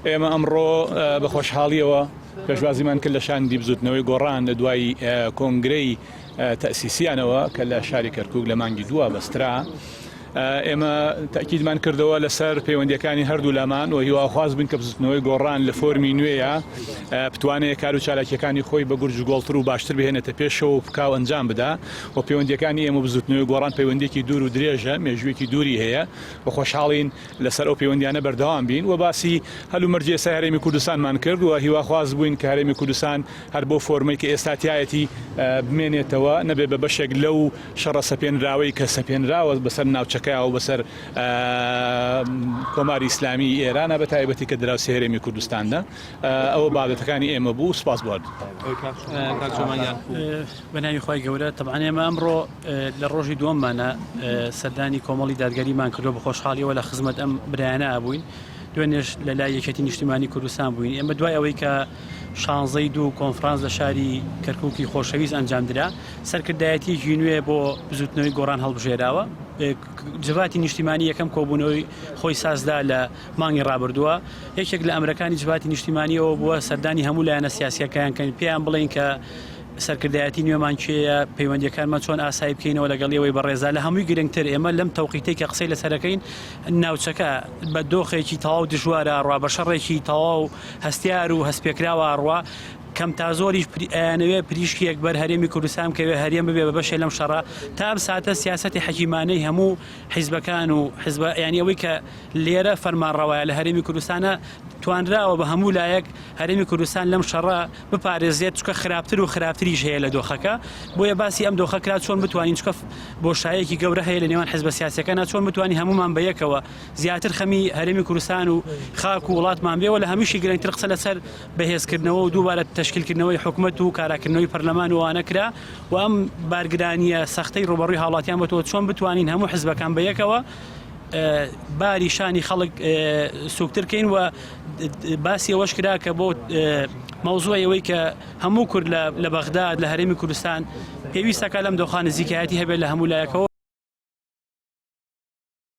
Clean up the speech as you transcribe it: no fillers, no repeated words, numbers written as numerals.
ئێمە ئەمڕۆ بە خۆشحاڵیەوە پێشوازیمان کرد لە شاندی بزوتنەوەی گۆڕان لە دوای کۆنگرەی تەسیسیانەوە کە لە شاری کەرکک لە مانگی دووە بەسترا. ئێمە تاکیدمان کردەوە لەسەر پەیوەندیەکانی هەردوو لامان و هیواخواز بین کە بزوتنەوەی گۆڕان لە فۆرمی نوێیە بتوانێت کار و چالاکیەکانی خۆی بە گورج و گۆڵتر و باشتر بهێنێتە پێشەوە و بکا و ئەنجام بدا و پەیوەندیەکانی ئێمە بزوتنەوەی گۆڕان پەیوەندیەکی دوور و درێژە مێژوویەکی دووری هەیە و خۆشحاڵین لەسەر ئەو پەیوەندیانە بەردەوام بین و باسی هەلومەرجی ئێستای هەرێمی کوردستانمان کرد و هیواخواز بووین کە هەرێمی کوردستان هەر بەو فۆرمەی کە ئێستا تیایەتی بمێنێتەوە نەبێ بە بەشێک لەو شەڕە سەپێنراوەی کە سەپێنراوە بەسەر ناوچەکە و بەسەر کۆماری ئیسلامی ئێرانە بە تایبەتی کە دراوسێ هەرێمی کوردستاندا ئەوە بابەتەکانی ئێمە بوو سپاس بۆ بە ناوی خوای گەورە تەبعەن ئێمە ئەمڕۆ لە ڕۆژی دووەممانە سەردانی کۆمەڵی دادگەریمان کردو بە خۆشحاڵیەوە لە خزمەت ئەم برایانە بووین دوێنێش لە لای یەکێتی نیشتیمانی کوردستان بووین ئێمە دوای ئەوەی کە شانزەی دوو کۆنفرانس لە شاری کەرکوکی خۆشەویست ئەنجامدرا سەرکردایەتیەکی نوێ بۆ بزوتنەوەی گۆڕان هەڵبژێراوە جڤاتی نیشتیمانی یەکەم کۆبوونەوەی خۆی سازدا لە مانگی ڕابردووە یەکێک لە ئەمرەکانی جڤاتی نیشتیمانیەوە بووە سەردانی هەموو لایەنە سیاسیەکان کەین پێیان بڵێین کە سەرکردایەتی نوێمان کێیە، پەیوەندیەکانمان چۆن ئاسایی بکەینەوە لەگەڵ ئێوەی بەڕێزا، لە هەمووی گرنگتر ئێمە لەم تەوقیتەی کە قسەی لەسەرەکەین ناوچەکە بە دۆخێکی تەواو دژوارە ئەڕوا، بە شەڕێکی تەواو هەستیار و هەستپێکراوە ئەڕوا، کەم تا زۆریش ئەیانەوێ پریشکێک بەر هەرێمی کوردستان بکەوێ، هەرێم ببێ بە بەشێ لەم شەڕە، تا ئەم ساتە سیاسەتی حەکیمانەی هەموو حیزبەکان و حیزبە یانی ئەوەی کە لێرە فەرمانڕەوایە لە هەرێمی کوردستانە توانراوە بە هەموو لایەک هەرێمی کوردستان لەم شەڕە بپارێزێت چکە خراپتر و خراپتریش هەیە لە دۆخەکە بۆیە باسی ئەم دۆخە کرا چۆن بتوانین چکە بۆشایەکی گەورە هەیە لە نێوان حزبە سیاسەکانە چۆن بتوانین هەمومان بە یەکەوە زیاتر خەمی هەرێمی کوردستان و خاک و وڵاتمان بێەوە لە هەمیشی گرنگتر قسە لەسەر بەهێزکردنەوە و دووبارە تەشکیلکردنەوەی حکومەت و کاراکردنەوەی پەرلەمان و ئەوانە کرا و ئەم بارگرانیە سەختەی ڕوبەڕووی هاوڵاتیان بۆتەوە چۆن بتوانین هەموو حزبەکان بە یەکەوە باری شانی خەڵک سوکتر کەین و باسی ئەوەش کرا کە بۆ مەوزوعی ئەوەی کە هەموو کورد لە بەغداد لە هەرێمی کوردستان پێویستەکە لەم دۆخان نزیکایەتی هەبێت لە هەموو لایەکەوە.